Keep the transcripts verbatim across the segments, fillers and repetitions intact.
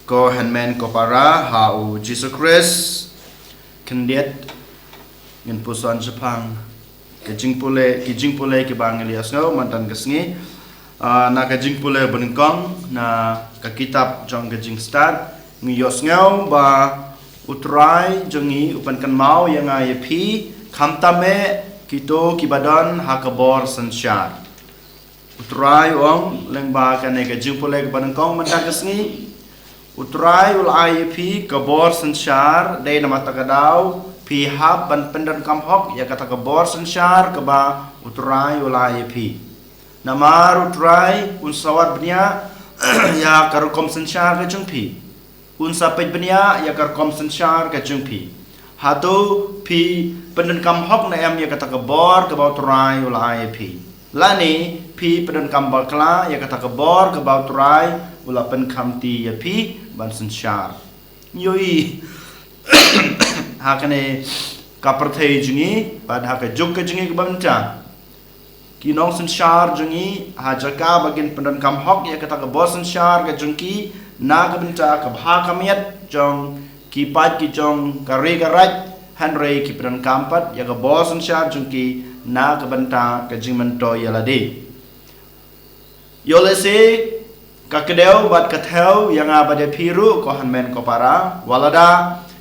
Ko hynmen ko para ha u Jisu Khrist, khyndiat ngin puson shaphang ka jingpule, ki jingpule kiba ngi la ïohsngew mynta ka sngi. Ah, na ka jingpule banyngkong na ka kitab jong ka Jingstad, ngi ïohsngew ba U Trai jong ngi u pynkynmaw ïa nga ïa phi, khamtam eh kito kiba don ha ka bor synshar. U Trai u ong lyngba kane ka jingpule kaba nyngkong mynta ka sngi. U Trai u la ai ïa phi ka bor synshar, dei namar kata ka daw phi hap ban pyndonkam hok ïa kata ka bor synshar kaba U Trai u la ai ïa phi. Namar U Trai un sa wad bniah ïa ka rukom synshar ka jong phi. Un sa peit bniah ïa ka rukom synshar ka jong phi. Hato phi pyndonkam hok ne em ïa kata ka bor kaba U Trai u la ai ïa phi? Lane phi pyndonkam bakla ïa kata ka bor kaba U Trai u la pynkhamti ïa phi ban synshar? Ngi ïohi ha kane ka pyrthei jong ngi bad ha ka juk ka jong ngi kaba mynta, ki nongsynshar jong ngi, ha jaka ba kin pyndonkam hok ïa kata ka bor synshar ka jong ki na ka bynta ka bha ka miat jong ki paid ki jong ka ri ka raid, hynrei ki pyndonkam pat ïa ka bor synshar jong ki na ka bynta ka jingmyntoi ïa lade. Ïoh lehse ka kdew bad ka thew ïa nga bad ïa phi ruh, ko hynmen ko para, wat lada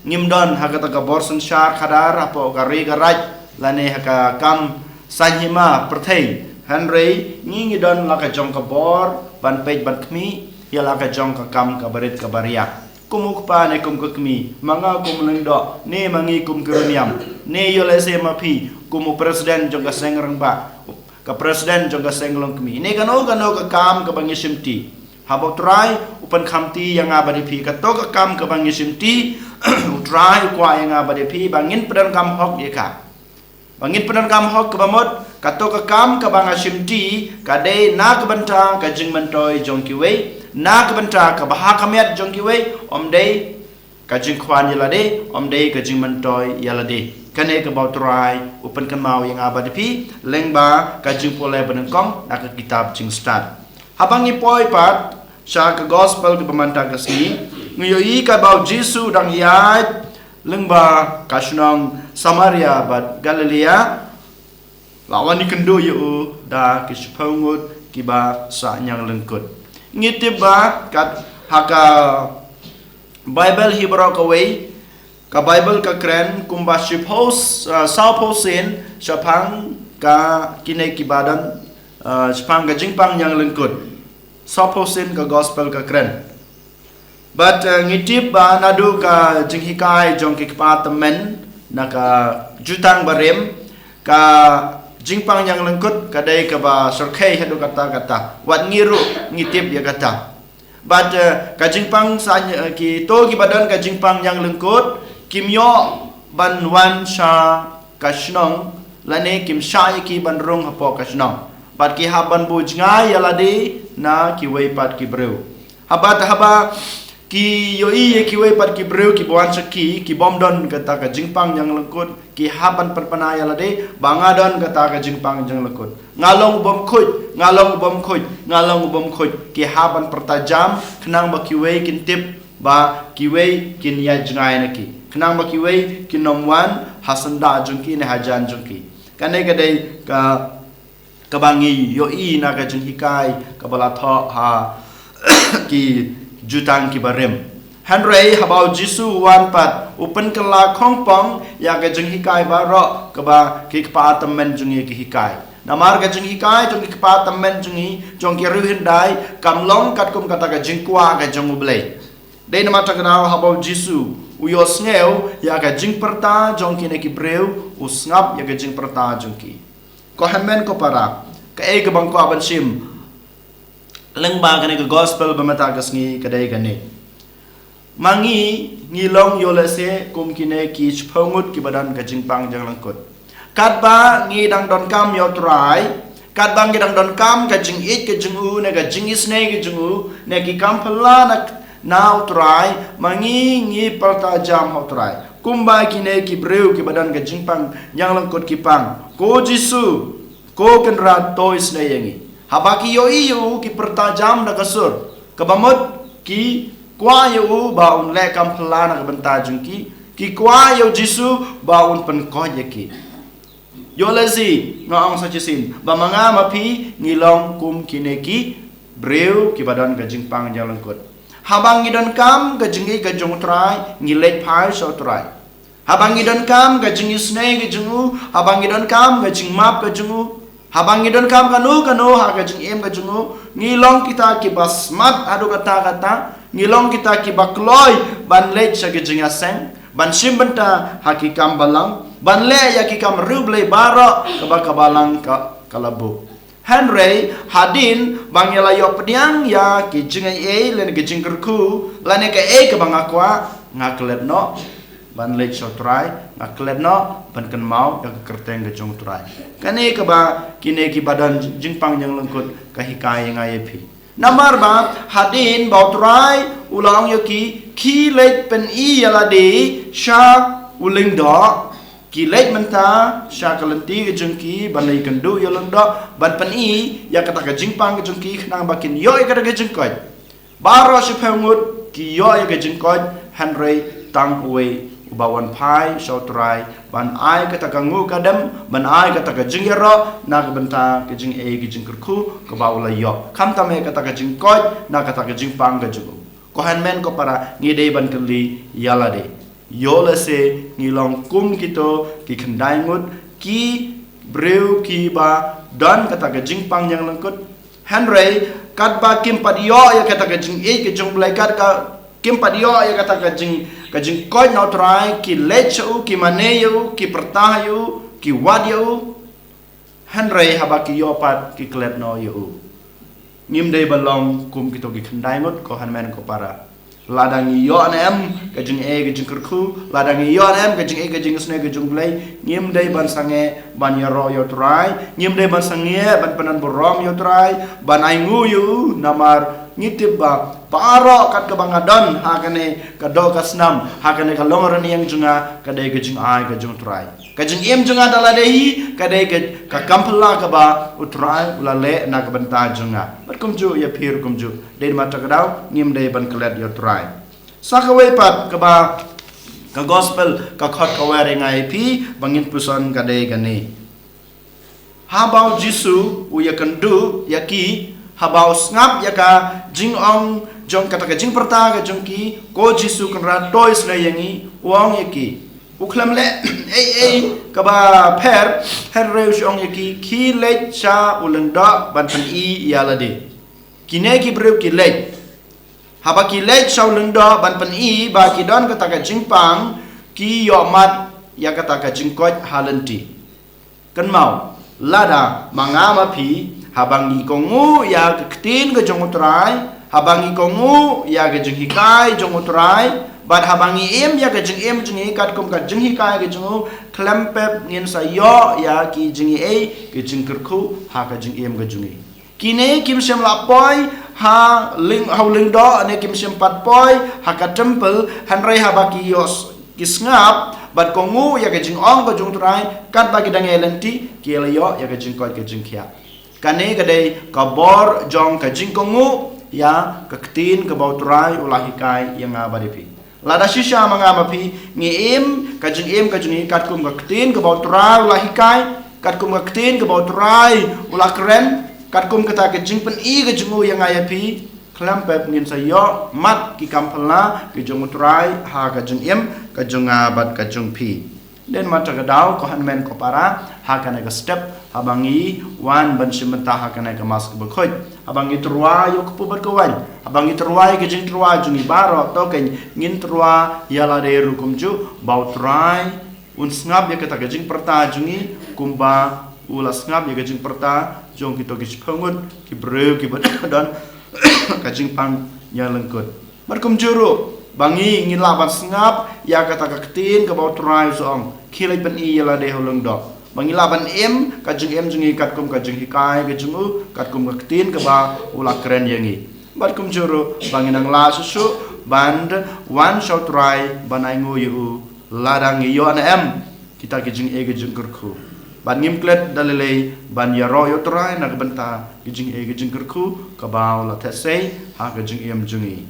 ngim don ha kata ka bor synshar khadar hapoh ka ri ka raid lane ha ka kam saiñ hima pyrthei, hynrei ngi ngi don la ka jong ka bor ban peit ban khmih ïa la ka jong ka kam kaba rit kaba riah. Kum u kpa ne kum ka kmie, ma nga kum u lyngdoh ne ma ngi kum ki rynïam, ne ïoh lehse ma phi kum u president jong ka seng rangbah, ka president jong ka seng longkmie, ne kano kano ka kam kaba ngi shimti. Haba U Trai u pynkhamti ïa nga bad ïa phi, kato ka kam kaba ngi shimti, U Trai u kwah ïa nga bad ïa phi ba ngin pyndonkam hok ïa ka. Ba ngin pyndonkam hok, kaba mut kato ka kam kaba nga shimti ka dei na ka bynta ka jingmyntoi jong kiwei, na ka bynta ka bha ka miat jong kiwei, ym dei ka jingkhwan ïa lade, ym dei ka jingmyntoi ïa lade. Kane kaba U Trai u pynkynmaw ïa nga bad ïa phi lyngba ka jingpule banyngkong na ka kitab Jingstad. Haba ngi poi pat sha ka gospel kaba mynta ka sngi, ngi ïohi kaba U Jisu u dang ïaid lyngba ka shnong Samaria bad Galilea, la wan ïakynduh ïa u da ki shiphew ngut kiba sah ñianglyngkut. Ngi tip ba kat ha ka Baibl hi baroh kawei, ka Baibl ka kren kumba shiphew, ah, sawphew sien shaphang ka kine kiba don, ah, shaphang ka jingpang ñianglyngkut. Sawphew sien ka gospel ka kren. Bad, eh, ngi tip ba naduh ka jinghikai jong ki kpa tymmen na ka Jutang Barim, ka jingpang ñianglyngkut ka dei kaba shyrkhei haduh katta katta. Wat ngi ruh ngi tip ïa kata. Bad, eh, ka jingpang sa, eh, kito kiba don ka jingpang ñianglyngkut kim ïoh ban wan sha ka shnong, lane kim shah ïa ki ban rung hapoh ka shnong. Bad ki hap ban buh jngai ïa lade na kiwei pat ki briew. Haba, haba ki ïohi ïa kiwei pat ki briew kiba wan sha ki, ki bym don kata ka jingpang ñianglyngkut, ki hap ban pynpaw ïa lade ba nga don kata ka jingpang ñianglyngkut. Nga long u bym khuid, nga long u bym khuid, nga long u bym khuid. Ki hap ban pyrta jam khnang ba kiwei kin tip ba kiwei kin ïaid jngai na ki, khnang ba kiwei kin ym wan ha syndah jong ki ne hajan jong ki. Kane ka dei ka, kaba ngi ïohi na ka jinghikai kaba la thoh ha ki Jutang ki Barim. Hynrei haba U Jisu u wan pat, u pynkylla khongpong ïa ka jinghikai baroh kaba ki kpa tymmen jong ngi ki hikai. Namar ka jinghikai jong ki kpa tymmen jong ngi, jong ki riewhyndai, kam long katkum kata ka jingkwah ka jong U Blei. Dei namar kata ka daw haba U Jisu u ïohsngew ïa ka jingpyrta jong kine ki briew, u sngap ïa ka jingpyrta jong ki. Ko hynmen ko para, kaei kaba nga kwah ban shim lyngba kane ka gospel ba mynta ka sngi ka dei kane. Ma ngi, ngi long ïoh lehse kum kine ki shiphew ngut kiba don ka jingpang ñianglyngkut. Katba ngi dang donkam ïa U Trai, katba ngi dang donkam ka jingïeit ka jong u, ne ka jingisynei ka jong u, ne ki kam phylla na, na U Trai, ma ngi ngi pyrta jam ha U Trai. Kumba kine ki briew kiba don ka jingpang ñianglyngkut ki pang, Ko Jisu, Ko Kynrad, to isynei ïa ngi. Haba ki ïohi ïa u ki pyrta jam da ka sur, kaba mut ki kwah ïa u ba un leh kam phylla na ka bynta jong ki, ki kwah ïa u Jisu ba un pynkoit ïa ki. Ïoh lehse nga ong sa shisien ba ma nga ma phi ngi long kum kine ki briew kiba don ka jingpang jinglyngkut. Haba ngi donkam ka jingïeit ka jong u Trai, ngi leit phai sha u Trai. Haba ngi donkam ka jingisynei ka jong u, haba ngi donkam ka jingmap ka jong u, haba ngi donkam kano kano ha ka jingim ka jong u, ngi long kita kiba smat haduh katta katta, ngi long kita kiba kloi ban leit sha ka jingïaseng, ban shim bynta ha ki kam balang, ban leh ïa ki kam riewblei baroh kaba ka balang ka, ka la buh. Hynrei hadien ba ngi la ïoh pdiang ïa ki jingaiei lane ki jingkyrkhu lane kaei kaba nga kwah, nga klet noh ban leit sha u Trai, nga klet noh ban kynmaw ïa ka kyrteng ka jong u Trai. Kane kaba kine kiba don jingpang jinglyngkut ka hikai ïa nga ïa phi. Namar ba hadien ba u Trai u la ong ïa ki, ki leit pyni ïa lade sha u lyngdoh, ki leit mynta sha ka lynti ka jong ki ban leit kynduh ïa u lyngdoh ban pyni ïa kata ka jingpang ka jong ki khnang ba kin ïoh ïa kata ka jingkoit. Baroh shiphew ngut ki ïoh ïa ka jingkoit, hynrei tang uwei uba wan phai sha u Trai ban ai kata ka nguh ka dem, ban ai kata ka jingïaroh na ka bynta ka jingaiei ka jingkyrkhu kaba u la ïoh, khamtam eh kata ka jingkoit na kata ka jingpang ka jong u. Ko hynmen ko para, ngi dei ban kylli ïa lade. Ïoh lehse ngi long kum kito ki khyndai ngut ki briew kiba don kata ka jingpang jinglyngkut. Hynrei katba kim pat ïoh ïa kata ka jingïeit ka jong u Blei, katba kim pat ïoh ïa kata ka jing, ka jingkoit na u Trai, ki leit sha u, ki mane ïa u, ki pyrta ïa u, ki wad ïa u. Hynrei haba ki ïoh pat ki klet noh ïa u. Ngim dei ban long kum kito ki khyndai ngut, ko hynmen ko para. Lada ngi ïoh ne em ka jingaiei ka jingkyrkhu, lada ngi ïoh ne em ka jingaiei ka jingisynei ka jong u Blei, ngim dei ban sangeh ban ïaroh ïa u Trai, ngim dei ban sangeh ban pyndonburom ïa u Trai, ban ainguh ïa u, namar ngi tip ba baroh kat kaba nga don ha kane ka doh ka snam, ha kane ka longrynïeng jong nga, ka dei ka jingai ka jong u Trai. Ka jingim jong nga da lade hi ka dei ka, ka kam phylla kaba u Trai u la leh na ka bynta jong nga. Bad kumjuh ïa phi ruh kumjuh. Dei namar kata ka daw ngim dei ban klet ïa u Trai. Sa kawei pat kaba ka gospel ka khot ka wer ïa nga ïa phi ba ngin puson ka dei kane. Haba u Jisu u ïakynduh ïa ki, haba u sngap ïa ka jingong jong kata ka jingpyrta ka jong ki, ko Jisu Kynrad, to isynei ïa ngi, u ong ïa ki, u khlem leh ei ei kaba pher, hynrei u shu ong ïa ki, ki leit sha u lyngdoh ban pyni ïa lade. Kine ki briew ki leit. Haba ki leit sha u lyngdoh ban pyni ba ki don kata ka jingpang, ki ïohmad ïa kata ka jingkoit ha lynti. Kynmaw, lada ma nga ma phi, haba ngi kohnguh ïa ka ktien ka jong u Trai, haba ngi kohnguh ïa ka jinghikai jong u Trai, bad haba ngi im ïa ka jingim jong ngi katkum ka jinghikai ka jong u, khlem pep ngin sa ïoh ïa ki jingaiei ki jingkyrkhu ha ka jingim ka jong ngi. Kine kim shym la poi ha lyng, ha u lyngdoh, ne kim shym pat poi ha ka temple, hynrei haba ki ïoh s-, ki sngap bad kohnguh ïa ka jingong ka jong u Trai, katba ki dang ïaid lynti, ki la ïoh ïa ka jingkoit ka jingkhiah. Kane ka dei ka bor jong ka jingkohnguh ïa ka ktien kaba u Trai u la hikai ïa nga bad ïa phi. Lada shisha ma nga ma phi ngi im ka jingim ka jong ngi katkum ka ktien kaba u Trai u la hikai, katkum ka ktien kaba u Trai u la kren, katkum kata ka jingpyni ka jong u ïa nga ïa phi, khlem pep ngin sa ïohmad ki kam phylla ki jong u Trai ha ka jingim ka jong nga bad ka jong phi. Dei namar kata ka daw, ko hynmen ko para, ha kane ka step, haba ngi wan ban shim bynta ha kane ka Mass kaba khuid, haba ngi tyrwa ïa u kpu bad ka waiñ, haba ngi tyrwa ïa ka jingtyrwa jong ngi baroh, to kein ngin tyrwa ïa lade ruh kumjuh, ba u Trai un sngap ïa kata ka jingpyrta jong ngi, kumba u la sngap ïa ka jingpyrta jong kito ki shiphew ngut ki briew kiba don ka jingpang jinglyngkut. Bad kumjuh ruh, ba ngi, ngin lah ban sngap ïa kata ka ktien kaba u Trai u sa ong, khie leit pyni ïa lade ha u lyngdoh. Ba ngi lah ban im ka jingim jong ngi katkum ka jinghikai ka jong u, katkum ka ktien kaba u la kren ïa ngi. Bad kumjuh ruh, ba ngin nang lah shuh shuh ban wan sha u Trai ban ainguh ïa u, lada ngi ïoh ne em kita ki jingaiei ki jingkyrkhu. Bad ngim klet da lei lei ban ïaroh ïa u Trai na ka bynta ki jingaiei ki jingkyrkhu kaba u la theh sei ha ka jingim jong ngi.